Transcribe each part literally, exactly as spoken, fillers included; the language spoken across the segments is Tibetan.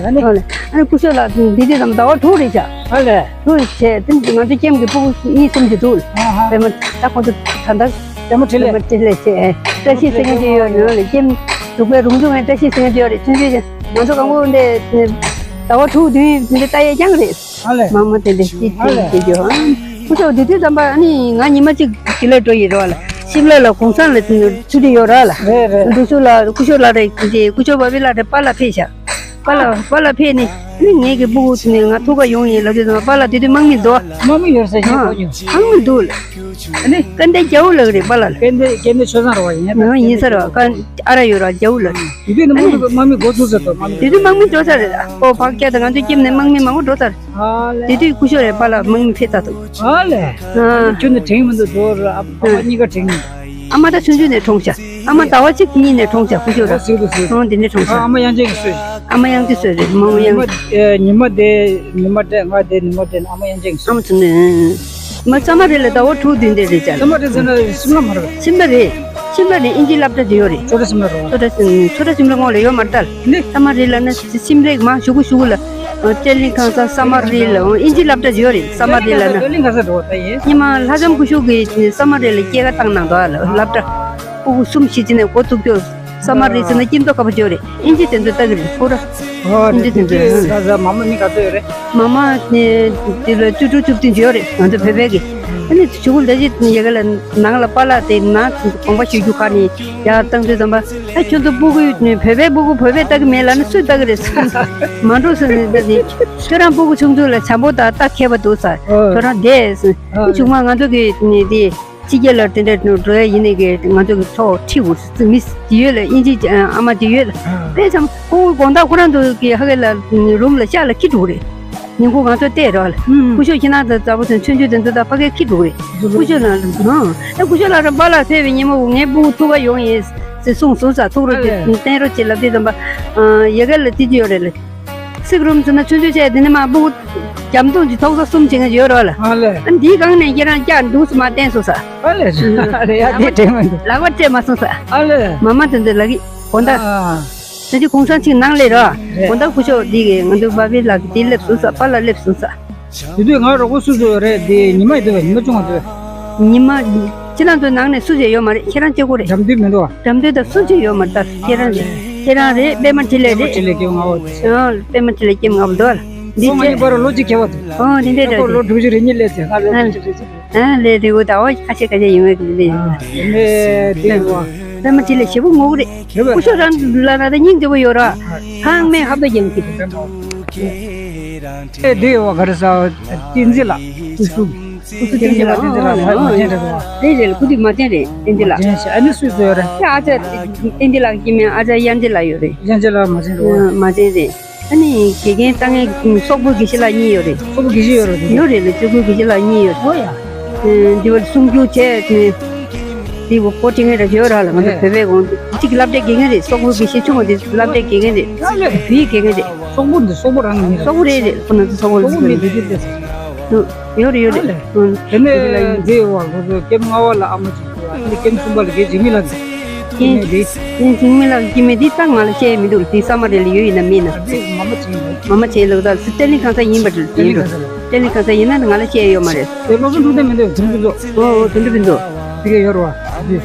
ཨ་ནི་སྐུ་ཞབས་ལགས་འདི་དུས་ཙམ་ཟླ་བ་དྲུག་རེད་ཤག་ཨ་ལས། དྲུག་བྱས་དེ་ང་ཚོ་ཁྱིམ་གྱི་སྤུ་གུ་གཉིས་གསུམ་ཅིག་འདུག་ཨ་ཧ། པད་མ་ད་ཁོང་ཚོ་ད་ལྟ་པད་མ་འཕྲིན་ལས། པད་མ་འཕྲིན་ལས་བྱས་བཀྲ་ཤིས་ཟེར་མཁན་ཅིག་ཡོད་ནོ་ལ་ཁྱིམ་འབྲུག་པའི་རུང་ཆུང་ངའི་བཀྲ་ཤིས་ཟེར་མཁན་ཅིག་ཡོད་རེད། ཆུང་ཆུང་ཅིག་ང་ཚོ་གང་པོ་འདི་ཟླ་བ་དྲུག་བདུན་འདི་ལྟ་ཡས་རྐྱང་རེད། ཨ་ལས། མ་མ་དེ་འདྲ་ཅིག་ཨ་ལས། ཅིག་ཅིག་ཡོད། སྐུ་ཞབས་དེ་དུས་ཙམ་པ་ཨ་ནི་ང་ཉི་མ་གཅིག་དེ་ལ་འགྲོ་ཡི་རེད་བ་ལ། ཤིམ་ལ་ལ་གུང་སེང་ལ་ཆུ་དེ་ཡོད་ར་ལ། རེད་རེད། འདི་ཚོ་ལ་སྐུ་ཞབས་ལགས་རེད། སྐུ་ཞབས་བ་བི་ལགས་རེད། པཱ་ལགས་ཕེབས་ཤག་པཱ་ལགས་པཱ་ལགས་ཕེབས་ནས་ཨ་ནི་ངེད་ཀྱི་སྤུ་གུ་ཚོ་ནས་ང་ཐུག་ག་ཡོང་ཡིན་ལབ་དུས་ཙམ་པ་པཱ་ལགས་དེ་དུས་དམག་མི་འདུག་དམག་མི་ཡོད་ས་ཞིག་ཨ། གོ་མྱོང་། དམག་མི་འདུག་ལ། ཨ་ནི། སྐལ་ལྡན་རྒྱལ་པོ་ལགས་རེད་པཱ་ལགས་ལ། སྐལ་ལྡན་སྐལ་ལྡན་ཆོས་བཟང་རེད་བ། ཡིན་ཡང་ད། ཡིན་ས་རེད་བ། ཨ་ར་ཡོད་ར་རྒྱལ་པོ་ལགས། དེ་དུས་ནི་དམག་མི་དམག་མི་འགོ་བཙུགས་ཚར་འདུག་དམག་མི། དེ་དུས་དམག་མི་འགྲོ་ཚར་རེད་ལ། ཨོ་ཕག་སྐྱ་དང་ང་ཚོའི་ཁྱིམ་ནས་དམག་མི་མང་པོ་འགྲོ་ཚར། ཨ་ལས། དེ་དུས་སྐུ་ཞབས་རེད་པཱ་ལགས་དམག་མི་ཕེབས་ཚར་འདུག་ཨ་ལས། ཨ། ཁྱོད་ནི་དྲན་གྱི་མི་འདུག་འགྲོ་ར་ཨ་ཕ་མ་གཉིས་ཀ་དྲན་གྱི་མི་འདུག་ཨ་མ་ད་ཆུང་ཆུང་ནས་གྲོངས་ཤག་ཨ་མ་ཟླ་བ་གཅིག་གཉིས་ནས་གྲོངས་ཤག་སྐུ་ཞབས་ར། ཟེར་འདུག་ཟེར། ཨོ་དེ་འདྲ་གྲོངས་ཤག་ཨ་མ་དབྱངས་ཅན་གྱིས་གསོས་ཤག་ཨ་མ་དབྱངས་ཅན་གསོས་རེད། མ་མ་ཉི་མ་དབྱངས། ཨེ་ཉི་མ་དེ་ཉི་མ་དེ་ང་དེ་ཉི་མ་དེ་ཨ་མ་དབྱངས་ཅན་གྱིས་ཨ་གསོས། མ་ཚོ་ནས། མ་ས་མ་རི་ལ་ཟླ་བ་དྲུག་བདུན་དེ་རེད་ཅག་ས་མ་རི་ཟེར་ན་སིམ་ལ་མ་རེད། སིམ་ལ་རེད། སིམ་ལ་རེད། ཨིན་ཇི་སློབ་གྲྭ་ཅིག་ཡོད་རེད། ཆོ་འཕྲུལ་སིམ་ལ་རེད་བ། ཆོ་འཕྲུལ་སིམ། ཆོ་འཕྲུལ་སིམ་ལ་སྔོན་ལ་ཡོད་མ་རེད་ད། ནི། ས་མ་རི་ལ་ན་སིམ་ལ་མ་གཞུག་གུ་གཞུག་གུ་ལ། ཨ་ཏྲེ་ལིང་ཁང་ས་ས་མ་རི་ལ་ཨིན་ཇི་སློབ་གྲྭ་ཅིག་ཡོད་རེད། ས་མ་རི་ལ་ན། ཏྲེ་ལིང་ཁང་ས་འགྲོ་བ་ད་ཡིན། ཉི་མ་ལྷ་ལྕམ་སྐུ་ཞབས་ཀྱིས་ས་མ་རི་ལ་སྐྱེལ་ཀ་བཏང་གནང་འདུག་ཨ་ལ་སློབ་གྲྭ། སྤུ་གུ་གསུམ་བཞི་ཅིག་ནས་འགོ་བཙུགས་རྒྱུ། ས་མ་རི་ཟེར་ན་སྐྱིད་མདོག་ཁ་པོ་ཅིག་ཡོད་རེད། ཨིན་ཇི་དེ་ཚོ་ལྟ་གི་རེད་ཁོ་ར། ཨོ་ཨིན་ཇི་དེ་ཚོ། ཨ། ས་ས་མ་མ་མི་ག་ཚོད་ཡོད་རེད། མ་མ་ནི་དེ་ལ་བཅུ་དྲུག་བཅུ་བདུན་ཅིག་ཡོད་རེད། ང་ཚོ་བོད་པའི་གི། ཨ་ནི་ཆུ་བོ་འདི་ཅི་ཡ་ག་ལ་ནང་ལ་པཱ་ལགས་དེ་ནང་དགོངས་པ་ཞུ་རྒྱུ་ཁ་ནས་ཡར་བཏང་དུས་ཙམ་པ། ཨ་ཁྱོད་ཚོ་སྤུ་གུ་བོད་པའི་སྤུ་གུ་བོད་པས་ལྟ་གི་མེད་ལབ་ན་སུས་ལྟ་གི་རེད་ཟེར། མ་འགྲོ་ཟེར་ནས་ད་ནི་ཁྱོད་རང་སྤུ་གུ་ཆུང་ཆུང་ལ་བྱམས་པོ་དང་ལྟ་མཁས་པ་འདུག་ཟེར། ཨོ། ཁྱོད་རང་བསྡད་ཟེར། ཨོ། ཆུང་མ་ང་ཚོ་གི་ནི་དེ། ཕྱི་རྒྱལ་ལ་དེ་འདྲ་འགྲོ་ཡ་ཡིན་ནི་གི་ང་ཚོ་གི་ཐོག་ཁྲིད་འོ་ཟེར། མི་དེ་ཡོད་ལ་ཨིན་ཇི་ཨ་མ་དེ་ཡོད་ལ། དཔེ་ཙམ་ཁོ་དགོང་དག་ཁོ་རང་ཚོ་གི་ཧ་གི་ལ་རུམ་ལ་ཤག་ལ་ཁྱི་འགྲོ་རེད། ཉིན་གུང་ང་ཚོ་བལྟས་རོགས་ལ། ཨུམ། སྐུ་ཞབས་ཁྱི་ནག་དང་ཛ་བོ་ཚོ་ཆུང་ཆུང་དེ་ཚོ་དང་ཕ་གིར་ཁྱི་འགྲོ་རེད། སྐུ་ཞབས་ལ་ཨང་། ཨེ་སྐུ་ཞབས་ལ་ར་པཱ་ལགས་ཕེབས་པའི་ཉིན་མོ་ངའི་སྤུ་གུ་ཐུག་ག་ཡོང་ཡིན་ཟེར་གསུངས་སོང་ས། ཐུག་རོགས་ཀྱི་བསྟན་རོགས་ཀྱི་ལབ་དུས་ཙམ་པ། ཡ་ག་ལ་དེ་ཅི་ཡོད་རེད་ལ། སིག་རུམ་ཚོ་ན་ཆུང་ཆུང་བྱས་དེ་ནས་མ་སྤུ་གུ་རྒྱམ་དུང་གི་ཐོག་ས་གསུམ་བྱེད་མཁན་ཡོད་རོགས་ལ། ཨ་ལས། ཨ་འདིའི་སྒང་ནས་ཁྱེད་རང་ཀྱག་འདུག་སེ་མ་བསྟན་སོང་ས། ཨ་ལས། ཨ་ལས་ཡ་དེ་དྲན་མི་འདུག་ལག་པ་སྤྲད་མ་སོང་ས། ཨ་ལས། མ་མ་དེ་ཚོ་ལག་གི་དགོང་དག་ཨ། དེ་ཚོ་གུང་སེང་ཅིག་ནང་སླེབས་རོགས། རེད། དགོང་དག་སྐུ་ཞབས་འདི་གི་ང་ཚོ་བ་བི་ལགས་ཀྱི་དེ་སླེབས་སོང་ས། པཱ་ལགས་སླེབས་སོང་ས། དེ་དུས་ང་རོགས་པ་སུ་སུ་ཡོད་རེད་དེ་ཉི་མ་ཡི་དུ་བས་ཉི་མ་བཅུ་ང་དུ་བས། ཉི་མ། ཁྱེད་རང་ཚོའི་ནང་ནས་སུ་ཞིག་ཡོད་མ་རེད། ཁྱེད་རང་གཅིག་པོ་རེད། འགྲམ་དུས་མི་འདུག་བ། འགྲམ་དུས་དང་སུ་ཞིག་ཡོད་མ་རེད་ད། ཁྱེད་རང་རེད། ཁྱེད་རང་རེད། པད་མ་འཕྲིན་ལས་རེད། པད་མ་འཕྲིན་ལས་སྐྱེ་མ་ཨོ། ཨ་པད་མ་འཕྲིན་ལས་སྐྱེ་མ་འདུག་བ། འདི་ཁོ་ང་གཉིས་བར་ལོ་གཅིག་ཁྱད་པར་འདུག་ཨོ་དེ་འདྲས་འདྲ་ཁོ་ལོ་དྲུག་ཅུ་རེ་གཉིས་སླེབས་ཚེ་ང་ལོ་ཨ། དྲུག་ཅུ་རེ་གཅིག་ཨ་ལས་རེད། འོ་ད་འོ་ཁ་ཤས་ཁ་ཤས་ཡིན་བས་ཀྱི་ལས་ཡིན། ཨ་ནས་དེ་བ། པད་མ་འཕྲིན་ལས་ཞེ་པོ་ངོ་གི་རེད། རེད་བས། སྐུ་ཞབས་རང་ལ་ན་ད་སྙིང་རྗེ་པོ་ཡོད་ར། ཚང་མས་ཧབ་ད་རྒྱང་གི་རེད། ཨེ་དེ་བ་ག་རེ་ཟ་བ་བསྟན་འཛིན་ལགས་སྐུ་གཟུགས། སྐུ་གཟུགས་བསྟན་འཛིན་ལགས། བསྟན་འཛིན་ལགས་མ་མ་བྱན་རེད་བ། རེད་རེད། སྐུ་དེ་མ་བྱན་རེད། བསྟན་འཛིན་ལགས། མ་བྱན་ཞེས་ཨ་ནི་སུས་བཟོས་རེད། ཨ་ཅག་བསྟན་འཛིན་ལགས་སྐྱེ་དམན་ཨ་ཅག་དབྱངས་ཅན་ལགས་ཡོད་རེད། དབྱངས་ཅན་ལགས་མ་བྱན་རེད་བ། མ་བྱན་རེད། ཨ་ནི་དགེ་རྒན་ལྟ་མཁན་སོག་པོ་དགེ་བཤེས་ལགས་གཉིས་ཡོད་རེད། སོག་པོ་དགེ་བཤེས་ཡོད་རེད། ཡོད་རེད་ལ་སོག་པོ་དགེ་བཤེས་ལགས་གཉིས་ཡོད་རེད། ཨོ་ཡ། འདི་བར་གསུང་རྒྱུ་བྱས་ནས། འདི་བོ་པོ་ཏི་ངེ་ར་ཡོད་ར་ལ་ང་ཚོ་བོད་པའི་གོང་གཅིག་སློབ་གྲྭའི་དགེ་རྒན་རེད། སོག་པོ་དགེ་བཤེས་ཆུང་བ་འདི་སློབ་གྲྭའི་དགེ་རྒན་རེད། ཨ་ལས། བུའི་དགེ་རྒན་རེད། སོག་པོ་འདི་སོག་པོ་རང་ཡིན། སོག་པོ་རེད་རེད། ཁོ་ན་ཚོ་སོག་པོ་རེད། སོག་པོ་མི་འདི་འདི་འདི། ཡོད་རེད་ཡོད་རེད། ཨ་ལས། དེ་ནས་འདི་བ་ཁོ་ཚོ་ཀེམ་ལྔ་བ་ལ་ཨ་མ་ཅིག་འདུག་ཨ་ནི་ཀེམ་གསུམ་པ་ལ་རྒན་འཇིགས་མེད་ལགས་ཀྱི་ཀེམ་འདི། ཀེམ་འཇིགས་མེད་ལགས་ཀྱི་ཀེམ་འདི་ད་ང་ལ་བཤད་ཡས་མི་འདུག་དེ་ས་མ་རེད་ལ་ཡོད་ཡིན་ན་མིན་ན། འདི་མ་མ་ཅིག་ཡིན། མ་མ་བྱས་ལོ་ད་སི་ཏེ་ལིང་གང་ས་ཡིན་པ་རེད། ཏེ་ལིང་གང་ས་ལ། ཏེ་ལིང་གང་ས་ཡིན་ན་ང་ལ་བཤད་ཡོད་མ་རེད། དེ་སློབ་གསོ་འཁྲུག་དེ་མི་འདུག་དོན་གྲུབ་མཚོ། ཨོ་ཨོ་དོན་གྲུབ་མཚོ། དེ་ག་ཡོད་རེད་བ།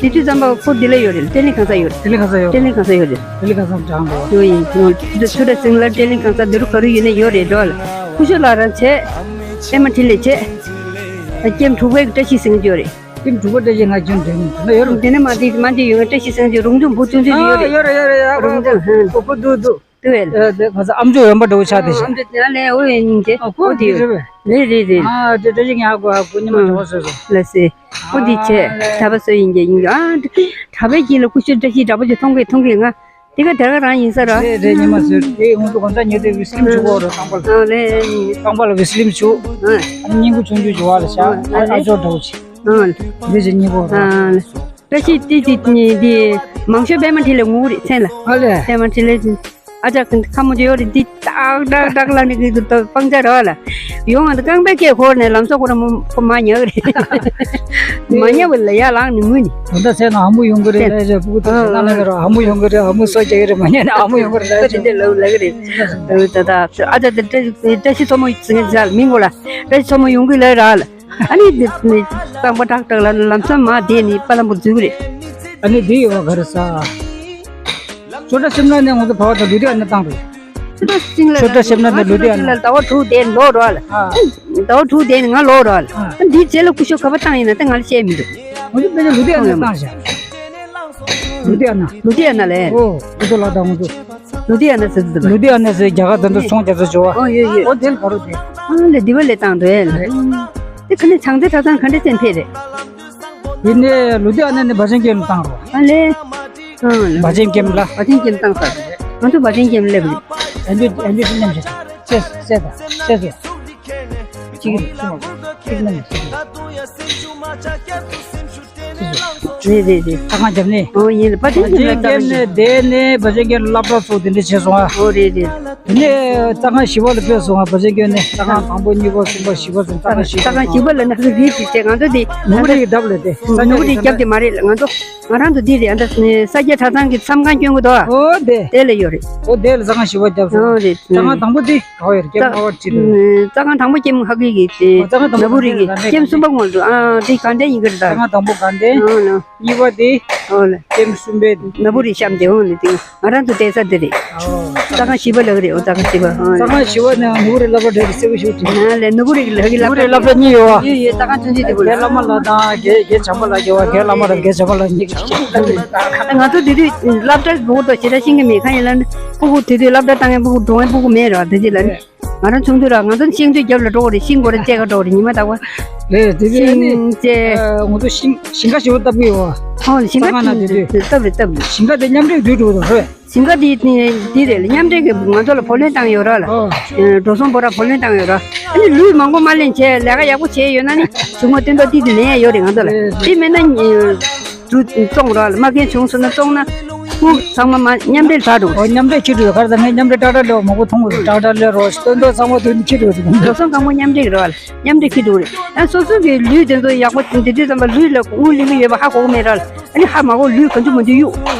དེ་དུས་ཙམ་པ་ཁོ་འདི་ལ་ཡོད་རེད། ཏེ་ལིང་གང་ས་ཡོད་རེད། ཏེ་ལིང་གང་ས་ཡོད་རེད། ཏེ་ལིང་གང་ས་ཡོད་རེད། ཏེ་ལིང་གང་ས་འགྲོ་འགྲོ། ཡོད་ཡིན། ཚུར་ཚུར་ད་སིང་ལ་ཏེ་ལིང་གང་ས་འདི་རུ་ག་རུ་ཡོད་ན་ཡོད་རེད་འགྲོ་ལ། སྐུ་ཞབས་ལགས་རང་བྱས། པད་མ་འཕྲིན་ལས་བྱས། ཀེམ་དྲུག་པའི་བཀྲ་ཤིས་སེང་གེ་ཡོད་རེད། ཀེམ་དྲུག་པ་བཀྲ་ཤིས་ང་ཁྱོད་འདྲེན་ན་ཡོད་རེད། དེ་ནས་མ་དེ་མ་དེ་ཡོད་བཀྲ་ཤིས་སེང་གེ་རུང་ཆུང་བུ་ཆུང་ཆུང་ཡོད་རེད། ཡོད་རེད་ཡོད་རེད་ཡོད་རེད། རུང་ཆུང་ཧན། ཨོ་ཕོ་དུ་དུ། དེ་བས། ཨ་དེ་ང་ཚོ་ཨམ་ཅོག་ཡོན་པ་འདྲ་བོ་ཆགས་དེ་ཤག་ཨམ་ཅོག་དེ་ལས་ཨོ་ཡིན་གྱི་ཨོ་ཨོ་དེ་དེ་རེད་བས། རེད་རེད་རེད། ཨ་དེ་བཀྲ་ཤིས་ངའི་ཧ་གོ་ཧ་གོ་ཉི་མ་འདྲ་བོ་བཟོས་སོང་། ལ་སེ། ཨོ་དེ་བྱས་གྲྭ་པ་བཟོས་ཡིན་གྱི་ཡིན་གྱི་ཨ། གྲྭ་པའི་དཀྱིལ་ལ་སྐུ་ཞབས་བཀྲ་ཤིས་འདྲ་པོ་ཅིག་མཐོང་གི་མཐོང་གི་ང་། དེ་ག་དེ་ག་རང་ཡིན་ས་ར། རེད་རེད། ཉི་མ་ཟེར་དེ་ང་ཚོ་གང་ཟག་ཉེ་དུ་བི་སི་ལིམ་བྱུག་གོ་ར་རྐང་པ་ལ། ཨ་ལེ། རྐང་པ་ལ་བི་སི་ལིམ་བྱུག་ཨ་ནི་སྙིང་གུ་ཆུང་ཆུང་བྱུག་བ་ལ་ཤ་ཨ་ལེ། ཨ་ཅོག་འདྲ་བོ་ཆེ། ཨ་ལེ། འདི་ཅི་གཉིས་པོ། ཨ་ལེ། བཀྲ་ཤིས་ཏི་ཏི་ནི་འདི་མང་ཤོས་པད་མ་འཕྲིན་ལས་ངུ་རེད་མཚན་ལ། ཨ་ལེ། པད་མ་འཕྲིན་ལས་ཨ་ཅག་ཁ་མོ་ཅོ་ཡོད་རེད། འདི་ཏག་ཏག་ཏག་ལ་ནི་གི་དུ་སྤང་བྱ་ར་བ་ལ། ཡོང་ང་ད་རྐང་པའི་སྐེ་འཁོར་ནས་ལམ་སང་ཁོ་རང་མ་མ་ཉལ་གི་རེད། མ་ཉལ་བ་ལ་ཡར་ལངས་ནས་ངུས་ནས། ད་ལྟ་ཚེ་ན་ཨ་མོ་ཡོང་གི་རེད་ལས་བྱས་ཕྲུ་གུ་དེ་ཚོ་ན་ལ་གི་རོ་ཨ་མོ་ཡོང་གི་རེད་ཨ་མོ་སོ་རྒྱག་གི་རེད་མ་ཉལ་ནས་ཨ་མོ་ཡོང་གི་རེད་ལས་བྱས་ལ་ལ་གི་རེད། ད་ད་ཨ་ད་ད་བཀྲ་ཤིས་མཚོ་མོ་ཟེར་མིང་གོ་ལ་བཀྲ་ཤིས་མཚོ་མོ་ཡོང་གི་ལ་ར་ལ། ཨ་ནི་འདི་ནི་རྐང་པ་ཏག་ཏག་ལ་ལམ་སང་མ་བསྡད་ནི་པ་ལམ་པོ་འཛུལ་གི་རེད། ཨ་ནི་འདི་ཡོད་ག་རེ་ས། ཆོ་འདྲ་སེམས་ནང་ནས་ང་ཚོ་བ་བ་དང་ལུས་རིགས་ཨ་ནི་བཏང་རེད། ཆོ་འདྲ་སེམས་ལ་ཆོ་འདྲ་སེམས་ནང་ནས་ལུས་རིགས་ཨ་ནི་ཟླ་བ་དྲུག་བསྡད་ལོག་འགྲོ་ལ། ཨ། ཟླ་བ་དྲུག་བསྡད་ནས་ང་ལོག་འགྲོ་ལ། ཨ། འདིའི་རྗེས་ལ་སྐུ་ཞབས་ག་པ་བཏང་ཡིན་ན་ད་ང་ལ་བཤད་མི་འདུག་ང་ཚོ་དཔེ་ཆ་ལུས་རིགས་ཨ་ནི་བཏང་ཤག་ལུས་རིགས་ཨ་ན། ལུས་རིགས་ཨ་ན་ལས། ཨོ། ཁོ་ཚོ་ལ་དང་ང་ཚོ། ལུ་དི་ཡ་ན་ཟེར་དུས། ལུ་དི་ཡ་ན་ཟེར་རྒྱ་གར་དེ་ཚོ་ཚོང་རྒྱ་མཚོ་བྱོ་བ། ཨོ་ཡོད་ཡོད། ཨོ་དེ་ལ་ག་རོ་དེ། ཨ་ལེ་འདི་བ་ལས་བཏང་འདོད་ལ། དེ་ཁ་ནས་བྱང་རྩེ་གྲྭ་ཚང་ག་འདྲ་ཅན་ཕེབས་རེད། དེ་ནས་ལུ་དི་ཡ་ན་ནས་བ་ཆེན་ཀེམ་བཏང་རོགས། ཨ་ལེ། ཨ་ལེ། བ་ཆེན་ཀེམ་ལ། བ་ཆེན་ཀེམ་བཏང་ས། ང་ཚོ་བ་ཆེན་ཀེམ་སླེབས་རེད། ཨ་འདི་ཨ་འདི་ཤི་ཉམས་ཤི། ཤེས་ཤེས་ཤེས་ཤེས། གཅིག་གཅིག་ནས་གཅིག། རེད་རེད་རེད། ད་གང་རྒྱབ་ནས། ཨོ་ཡིན་ལ་པ་ཏི་ཅི་ལ་ད་གང་ནས་དེ་ནས་བ་ཆེན་གྱི་སློབ་གྲྭ་ཚོ་དེ་འདྲ་བྱས་སོང་ཨ། ཨོ་རེད་རེད། དེ་ནས་ད་གང་བཞི་པ་ལ་ཕེབས་སོང་ཨ་བ་ཆེན་གྱི་ནས་ད་གང་དང་པོ་གཉིས་པ་གསུམ་པ་བཞི་པ་ཚོ་ད་གང་བཞི་པ། ད་གང་བཞི་པ་ལ་ན་རིག་ཅིག་བྱས་ང་ཚོ་དེ་ནུ་བོ་རིག་གདབ་ལ་དེ་ས་ཉོ་རིག་རྒྱབ་དེ་མ་རེད་ལ་ང་ཚོ་ང་རང་ཚོ་དེ་རེད་ཨ་ད་ས་སྐྱ་གྲྭ་ཚང་གི་མཚམས་ཁང་སྐྱོན་གི་འདུག་ཨ། ཨོ་དེ། དེ་ལ་ཡོད་རེད། ཨོ་དེ་ལ་ས་ཁང་བཞི་པ་བརྒྱབ་སོང་། ཨོ་རེད། ད་གང་དང་པོ་དེ། ཨོ་ཡར་སྐྱེམས་ཨ་བར་ཅི་རེད། རྩ་ཁང་དང་པོ་སྐྱེམས་ཧ་གི་གི་དེ། ཨོ་རྩ་ཁང་དང་པོ་ནབ་བུ་རི་གི་ག་འདྲ་སྐྱེམས་གསུམ་པ་ངོ་འདུག་ཨ་དེ་ག་འདྲ་ཡིན་གི་རེད་ད། རྩ་ཁང་དང་པོ་ག་འདྲ། ཨོ་ལ། གཉིས་པ་དེ། ཨོ་ལ། སྐྱེམས་གསུམ་པའི། ནབ་བུ་རི་གཤམ་དེ་ཨོ་ལ་དེ་ང་རང་ཚོ་བསྡད་ས་དེ་རེད། ཨོ། རྩ་ཁང་བཞི་པ་ལ་གི་རེད། ཨོ་རྩ་ཁང་བཞི་པ་ཨོ་ལ། རྩ་ཁང་བཞི་པ་ནས་ནབ་བུ་རི་སློབ་གྲྭ་འདྲ་གི་སེ་བུ་ཞུ་དེ། ཨ་ལ་ནབ་བུ་རི་གི་ལ་གི་ནབ་བུ་རི་སློབ་གྲྭ་གཉིས་ཡོད་བ། ཡོད་ཡོད་རྩ་ཁང་ཆུང་ཆུང་དེ་གོ་རྒན་བླ་མ་ལགས་དང་རྒན་རྒན་བྱམས་པ་ལགས་ཀྱི་བ་རྒན་བླ་མ་དང་རྒན་བྱམས་པ་ལགས་གཉིས་ཀྱི། ང་ཚོ་དེ་དུས་སློབ་གྲྭ་གི་སྒོ་དང་ཞེ་དྲག་ཤེས་ཀྱི་མེད་ཁ་ཡིན་ལ་ནི་ཕྲུ་གུ་དེ་དུས་སློབ་གྲྭ་བཏང་མཁན་ཕྲུ་གུ་འགྲོ་མཁན་ཕྲུ་གུ་མེད་ར་དེ་དུས་ལ་ནི། ང་རང་ཆུང་དུས་ར་ང་ཚོ་ཤིང་དུས་རྒྱབ་ལ་འགྲོ་གི་རེད། ཤིང་སྒོ་ར་བཅད་ག་འགྲོ་གི་རེད་ཉི་མ་རྟག་པར། རེད་དེ་དུས་ནི། ཤིང་བཅད། ང་ཚོ་ཤིང་ཤིང་ཁ་ཞེ་པོ་བཏབ་གི་ཡོད་བ། ཧོ་ཤིང་ཁ་ས་ཁང་ནང་དེ་དུས། བཏབ་རེད་བཏབ་རེད། ཤིང་ཁ་དེ་མཉམ་འབྲེལ་དུས་འགྲོ་གི་རེད། ཤིང་ཁ་དེ་དེ་དེ་རེད་ལ་མཉམ་འབྲེལ་གི་ང་ཚོ་ལ་བུ་ལོན་བཏང་ཡོད་ར་ལ། ཨོ། འགྲོ་སོང་བུ་ར་བུ་ལོན་བཏང་ཡོད་ར། ཨ་ནི་ལུད་མང་པོ་མ་ལེན་བྱས་ལས་ཀ་ཡག་པོ་བྱས་ཡོད་ན་ནི་གཞུག་མ་སྟོན་ཐོག་ཏིག་ཏིག་ལེན་ཡ་ཡོད་རེད་ང་ཚོ་ལ། རེད། དེ་མེད་ན་ནི། ཚུར་བཙོང་རོགས་ལ་མ་རྒན་བྱུང་སོང་ན་བཙོང་ན་དངུལ་ཚང་མ་མ་མཉམ་འབྲེལ་དྲག་འགྲོ། ཨོ་མཉམ་འབྲེལ་ཁྱེར་འགྲོ་གར་ད་ངས་མཉམ་འབྲེལ་ཏྲག་ཏྲག་ལེའོ་མང་པོ་མཐོང་གི་རེད་ཏྲག་ཏྲག་ལེ་རོགས་སྟོན་ཐོག་ཚང་མ་དོན་ཁྱེར་འགྲོ་ཟེར་གི་འདུག་འགྲོ་སོང་གང་པོ་མཉམ་འབྲེལ་གི་རོགས་ལ་མཉམ་འབྲེལ་ཁྱེར་འགྲོ་རེད། ཨ་སོ་སོ་གི་ལུད་དེ་ཚོ་ཡག་པོ་དེ་དུས་ཙམ་པ་ལུད་ལ་དངུལ་ལེན་གི་ཡོད་པ་ཧ་གོ་གི་མེད་ར་ལ་ཨ་ནི་ཧ་མ་གོ་ལུད་ག་ཚོད་མ་ཚོད་གཡུག་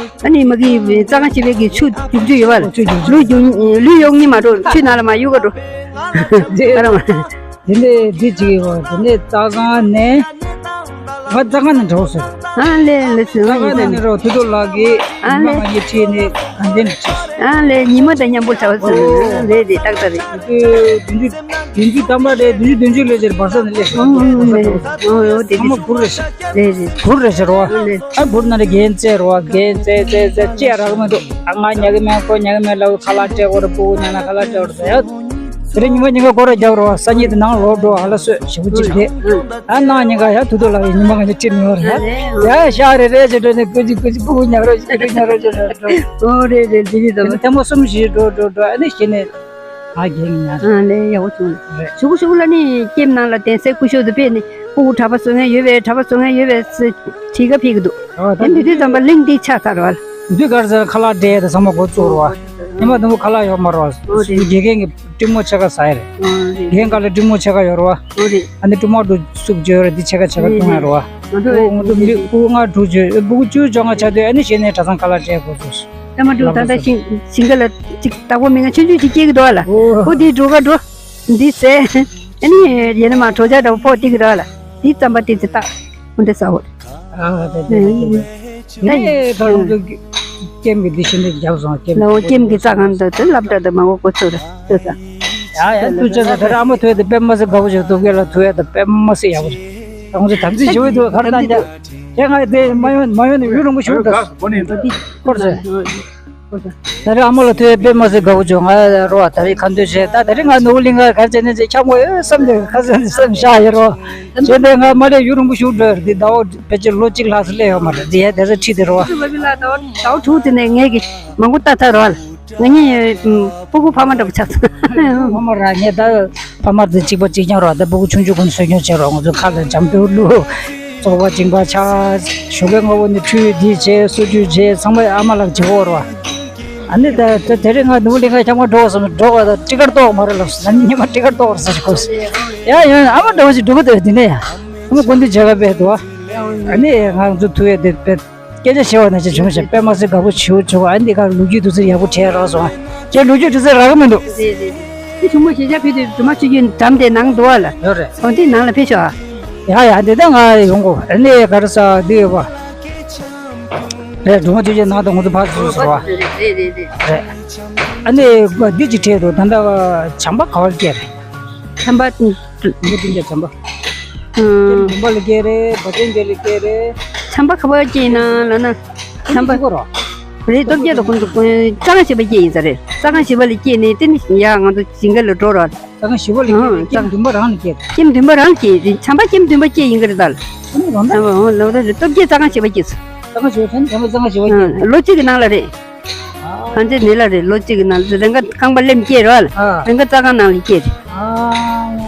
ཨ་ནི་མ་གི་རྩྭ་ཁང་བྱེད་པའི་གི་ཆུ་རྒྱུག་རྒྱུ་ཡོད་པ་ལ་ལུད་རྒྱུག་ལུད་གཡུག་གཉིས་མ་འགྲོ་ཆུ་ནང་ལ་མ་གཡུག་ག་འགྲོ་ཨ་ར་མ། དེ་ནས་འདི་གཅིག་ཡོད། དེ་ནས་རྩྭ་ཁང་ནས་ང་རྩྭ་ཁང་ནས་འགྲོ་སོང་། ཨ་ལེ་ལེ་སོང་རྩྭ་ཁང་ནས་ནས་རོགས་ཐུ་ཐུ་ལགས་ཀྱིས་ཨ་ཉི་མ་ལེ་ང་གཉིས་ཁྲིད་ནས་དགའ་ལྡན་ནས་ཁྲིད་སོང་། ཨ་ལེ་ཉི་མ་དང་མཉམ་པོ་ལྟ་བ་སོང་། ཨོ། རེད་རེད་ཏག་ཏག་རེད། དུས་བདུན་ཅུ་བདུན་ཅུ་ཐམ་པ་རེད་བདུན་ཅུ་བདུན་ཅུ་ལོ་ཅིག་བར་ས་ནས་སླེབས་སོང་། ཨོ་ཨོ་ཨོ་དེ་ཚང་མ་བུར་རེད་ཤག་རེད་རེད། བུར་རེད་ཤག་རོ། ཨ་ལེ། ཨ་བུར་ན་རེ་རྒན་བཙལ་རོ་རྒན་བཙལ་བཙལ་བཙལ་ཅི་ཡ་རག་མི་འདུག་ཨ་ང་ཉལ་གི་མེད་ཁོ་ཉལ་གི་མེད་ལབ་ཁ་ལག་སྤྲད་དགོས་རེད། སྤུ་གུ་ཉལ་ན་ཁ་ལག་སྤྲད་དགོས་རེད་ཟེར་ཡ། དེ་རིང་ཉི་མ་ཉིན་ག་སྒོ་ར་རྒྱབ་རོགས་སང་ཉིན་དེ་ནང་ལོག་འགྲོ་ཧ་ལ་སོད་ཞེ་པོ་ཅིག་རེད། ཨ་ནང་ཉིན་ག་ཡ་ཐུག་ཐུག་ལ་ཉི་མ་ང་ཅིག་ཁྲིད་མི་ཡོང་རེད། ཡ་ཤ་རེ་རེ་ཅེ་འགྲོ་ནས་ཀུ་ཅི་ཀུ་ཅི་སྤུ་གུ་ཉལ་རོགས་ཅིག་ཉལ་རོགས་ཅེ་འགྲོ། ཨོ་རེད་རེད་དེ་རེད་དམ། ཐེངས་མ་གསུམ་བཞི་འགྲོ་འགྲོ་འགྲོ་ཨ་ནི་གཞི་ནས་ང་རྒན་ཉལ། ཨ་ལེ་ཡག་པོ་བྱུང་རེད། ཞུ་གུ་ཞུ་གུ་ལ་ནི་ཀེམ་ནང་ལ་གདན་སའི་སྐུ་ཞབས་དུ་ཕེབས་ནས་སྤུ་གུ་གྲྭ་པ་བཟོ་མཁན་ཡོད་པས་གྲྭ་པ་བཟོ་མཁན་ཡོད་པས་ཟེར་བྲིས་ཀ་ཕེབས་ཀྱི་འདུག་ཨ་ད་དེ་འདི་དུས་ཙམ་པ་གླིང་འདི་ཆགས་ཚར་བ་ལ། འདི་གར་ཟེར་ཁ་ལག་སྤྲད་དང་ཚང་མ་འགོ་བཙུགས་རོགས། ཉི་མ་དུམ་བུ་ཁ་ལག་ཡོད་མ་རོགས། ཨོ་རེད། དགེ་རྒན་གྱི་སྤྲིན་མོ་ཕྱེད་ཀ་ཟ་ཡ་རེད། ཨོ་རེད། དགེ་རྒན་ག་ལ་སྤྲིན་མོ་ཕྱེད་ཀ་ཡོད་རོགས། ཨོ་རེད། ཨ་ནི་སྤྲིན་མོ་དུ་སུབ་བརྗོད་རེད་འདི་ཕྱེད་ཀ་ཕྱེད་ཀ་བཏུང་ཡ་རོགས། ཨོ་རེད། ཨོ་ང་ཚོ་མི་སྤུ་གུ་ལྔ་དྲུག་བརྗོད་སྤུ་གུ་བཅུ་བཅོ་ལྔ་ཆགས་དུས་ཨ་ནི་གཞི་ནས་གྲྭ་ཚང་ཁ་ལག་སྤྲད་དགོས་སོ། ད་མ་འགྲོ་ད་ལྟ་ཤིང་ཤིང་ཁ་ལ་ཅིག་བདག་པོ་མི་ང་ཆུང་ཆུང་ཅིག་སྐྱེ་གི་འདུག་ཨ་ལ། ཨོ་ཨོ་འདི་འགྲོ་ག་འགྲོ། འདི་ཟས། ཨ་ནི་ཡེ་ནས་མ་གྲོ་ཆ་འདྲ་པོ་ཕོག་སྟེ་གི་ར་ལ། འདི་རྩམ་པ་ཏི་ཙི་བཏགས། འོ་འདི་ཟ་འོ། ཨ་ད་ད་ད་ད། ད་ཡིན། ད་ཡིན་ད་ལུང་དུ་ཀེམ་གི་འདི་ཤིན་ཏུ་རྒྱབ་སོང་ཀེམ། ལ་འོ་ཀེམ་གི་རྩ་ཁང་དུ་དུ་སློབ་གྲྭ་དུ་མ་འོ་གོ་ཚོད་ར་དུ་ས། ཡ་ཡ་ཐུགས་རྗེ་ཆེ་ད་ར་ཨ་མ་ཐོས་ཏེ་དཔེ་མ་སྲིད་དགའ་བོ་བྱུང་། ཐུགས་རྗེ་ལ་ཐུགས་ཡ་ད་དཔེ་མ་སྲིད་ཡག་པོ་རེད། ད་ང་ཚོ་དམ་ཚིག་ཞུ་འོས་འདུག་ག་རེ་ད་འདི་དེ་ང་དེ་མ་ཡོང་མ་ཡོང་ནས་ཡུན་རིང་པོ་ཞུ་འདུག་སྐོར་ཟེར། ད་རེས་ཨ་མ་ལ་ཐུག་ཡ་དཔེ་མ་སྲིད་དགའ་བོ་བྱུང་། ང་རོ་ད་རེས་ཁ་འདོན་བྱས་ད་ད་རེས་ང་ནོར་བུ་གླིང་ག་གར་བྱས་ནས་ཅིག་འཁྱམ་དགོས་ཡོད་བསམ་དེ་ཁ་སང་ནས་སེམས་ཤར་ཡོད་རོ། བྱས་ནས་ང་མ་སླེབས་ཡུན་རིང་པོ་ཞིག་འགྲོ་ཡོད་རེད། འདི་ཟླ་བ་ཕལ་ཆེར་ལོ་གཅིག་ལྷག་ཙམ་སླེབས་ཡོད་མ་རེད། འདི་ཡ་དེ་ཚོ་ཁྲིད་དེ་རོ། ཟླ་བ་དྲུག་དེ་ནས་ངས་ཀྱི་མང་པོ་ལྟ་ཐལ་རོ་ལ། ང་གཉིས་སྤུ་གུ་ཕ་མ་འདྲ་པོ་ཆགས་སོང་། ཕ་མ་ར་ངས་ད་ཕ་མ་དེ་གཅིག་པ་གཅིག་རྐྱང་རོ། ད་སྤུ་གུ་ཆུང་ཆུང་ཀུན་གསོ་སྐྱོང་བྱས་རོ། ང་ཚོ་ཁ་ལ་འཇམ་ཏོག་བླུགས། བཙོག་པ་སྦྱིན་པ་ཆགས། ཞོགས་ཀས་སྔ་པོ་ནས་ཁྲུས་འདི་བྱས་གསོལ་ཇ་བྱས་ཚང་མ་ཨ་མ་ལགས་བྱེད་དགོས་རེད་བ། ཨ་ནི་ད་ད་དེ་རིང་ང་ནུ་བོ་གླིང་ཁ་ཁྱམས་ཁ་འགྲོ་བ་སོང་འགྲོ་བ་ད་ཊི་ཀེ་ཊི་ཏོག་མ་རེད་ལབ་སོང་། ཨ་ནི་ཉི་མ་ཊི་ཀེ་ཊི་ཏོག་རེད་ཟེར་གོ་སོང་། ཡ་ཡ་ཨ་མ་འདྲ་བ་ཞིག་འགྲོ་གི་འདུག་འདི་ནས་ཡ། ཨ་མ་དགུན་དུས་མཇལ་ཁ་དཔེ་འདུག་ཨ། ཨ་ནི་ང་ཚོ་ཐུག་ཡས་དེ་དཔེ་སྐད་ཆ་བཤད་པ་ནང་བཞིན་བྱུང་ཞིང་དཔེ་མ་སྲིད་དགའ་པོ་བྱེད་འོ་བྱུང་། ཨ་ནི་ག་ལོ་རྒྱུས་དུས་ཚོད་ཡག་པོ་བྲལ་རག་སོང་། ཁྱེད་ལོ་རྒྱུས་དུས་ཚོད་རག་གི་མི་འདུག་རེད་རེད། དེ་བྱུང་མ་ཞེ་ཆགས་ཕེབས་དུས་སྒྲོལ་མ་ཆོས་རྒྱལ་འགྲམ་དེ་ནང་འདུག་བ་ལ། ཡོད་རེད། འོ་དེ་ནང་ལ་ཕེབས་ཤོག་ཨ། ཡ་ཡ་འདི་ད་ང་ཡོང་གོ་ཨ་ནི་ག་རེ་ཟ་འདི་ཡོད་པ། རེད། སྒྲོལ་མ་ཆོས་རྒྱལ་ནང་དུ་ང་ཚོ་ཕར་ཚུར་ཟེར་བ། རེད་རེད་རེད། རེད། ཨ་ནི་འདི་ཅིག་བྲིས་འདུག་ད་ལྟ་བྱམས་པ་ག་བར་སྐྱེས་རེད། བྱམས་པ། མི་དེ་འདྲ་བྱམས་པ། ཨུམ། སྐྱེས་ནི་འབྲུམ་པ་ལ་སྐྱེས་རེད། བ་ཅན་རྒྱལ་ལ་སྐྱེས་རེད། བྱམས་པ་ག་བར་སྐྱེས་ན་ལབ་ན། བྱམས་པ། གཅིག་གོ་རོ། རེད། སྟོབས་རྒྱལ་དང་ཁོང་ཚོ་རྩ་ཁང་བཞི་པ་སྐྱེས་ཡིན་ས་རེད། རྩ་ཁང་བཞི་པ་ལ་སྐྱེས་ནས་དེ་ནི་ཡ་ང་ཚོ་ཞིང་ཁ་ལ་འགྲོ་རོགས། རྩ་ཁང་བཞི་པ་ལ་སྐྱེས་ནས་སྐྱེས་ནི་བདུན་པ་རང་ལ་སྐྱེས། སྐྱེས་ནི་བདུན་པ་རང་ལ་སྐྱེས། བྱམས་པ་སྐྱེས་ནི་བདུན་པ་སྐྱེས་ཡིན་གི་རེད་ད། ཨ་ནི་རང་ད། བྱམས་པ་འོ་ལོ་རེད། སྟོབས་རྒྱལ་རྩ་ཁང་བཞི་པ་སྐྱེས་སོང་། རྩ་ཁང་བཞི་པ་ཁྱེད་རྩ་ཁང་བཞི་པ་སྐྱེས། ལོ་གཅིག་གི་ནང་ལ་རེད། ཨ་ཕན་ཆད་ནི་ལ་རེད། ལོ་གཅིག་གི་ནང་ལ་རེ་འགའ་རྐང་པ་ལེམ་སྐྱེས་རོགས་ལ། ཨ། རེ་འགའ་རྩ་ཁང་ནང་ལ་སྐྱེས་རེད། ཨ།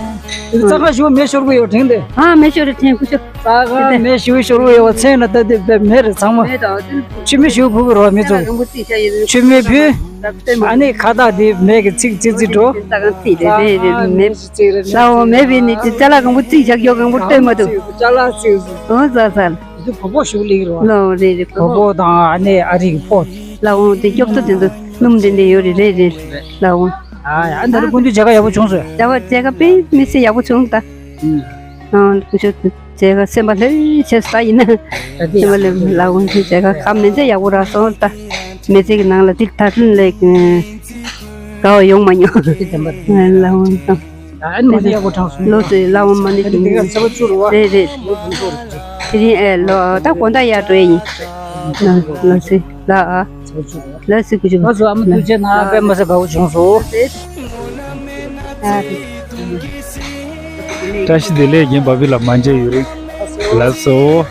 རྩ་ཁང་ཞུ་མེ་ཤོར་གི་ཡོད་དྲན་ཏེ། ཨ་མེ་ཤོར་རེད་དྲན་ཁུ་ཤོ། རྩ་ཁང་མེ་ཞུ་ཤོར་གི་ཡོད་མཚན་ལ་ལྟ་དེ་མེ་རེད་ཚང་མ། མེ་དང་། ཆུ་མེ་ཞུ་ཕུ་གི་རོགས་མི་ཚོ། ཆུ་མེ་ཕུ། ཨ་ནི་ཁ་བཏགས་དེ་མེ་གི་ཚིག་ཚིག་ཚིག་འགྲོ། རྩ་ཁང་ཚིག་རེད་རེད་རེད་མེ། ལའོ་མེ་བི་ནི་དེ་ཅ་ལག་གང་པོ་ཚིག་བཞག་ཡོད་གང་པོ་ལྟོས་མ་ཐུབ། ཅ་ལག་ཚིག་ཨོ་ཟ་ཟ། དེ་ཚོ་བོ་བོ་ཞུགས་ལེགས་རོ། ལའོ་རེད་རེད། བོ་བོ་དང་ཨ་ནེ་ཨ་རིག་ཕོ། ལའོ་དེ་སྐྱོབ་ཐོ་དེ་ཚོ་སྣུམ་དེ་འདྲ་ཡོད་རེད་རེད་རེད། ལའོ། ཨ་ཡ་ཨ་འདི་རུ་ཀུན་ཏུ་མཇལ་ཁ་ཡག་པོ་བྱུང་སོང་། ད་བ་མཇལ་ཁ་དཔེ་མི་སྲིད་ཡག་པོ་བྱུང་ད། ཨང་ཀུ་ཤོ་མཇལ་ཁ་སེམས་པ་ལྷོད་བྱས་ད་ཡིན་ན། སེམས་པ་ལྷོད་ལའོ་མཇལ་ཁ་ཁ་མི་མཇལ་ཡག་པོ་རག་སོང་ད། མི་ཚེ་གི་ནང་ལ་དེ་ད་ཐུན་ལེགས། དགའ་བ་ཡོང་མ་མྱོང་། ལའོ། ཨ་ནི་མ་ནི་ཡག་པོ་དྲངས་སོང་། ལོ་ཚོད་ལ་འོང་མ་ནི་ཨ་ནི་དེ་ག་ཚ་བ་བཅུ་རུ་བ། རེད་རེད། དེ་རིང་ཨེ་ལོ་ད་དགོང་དག་ཡར་འགྲོ་ཡ་ཡིན། ལོ་ཚོད་ལ་ཨ། ཚ་བ་བཅུ་རུ་བ། ལ་སི་ཀུ་ཅུ་ང་ཚོ་ཨ་མ་ཐུགས་རྗེ་གནང་། དཔེ་མ་སྲིད་དགའ་བོ་བྱུང་སོང་། བཀྲ་ཤིས་བདེ་ལེགས། རྒན་བ་བི་ལ་མ་མཇལ་ཡུན་རིང་། ལགས་སོ།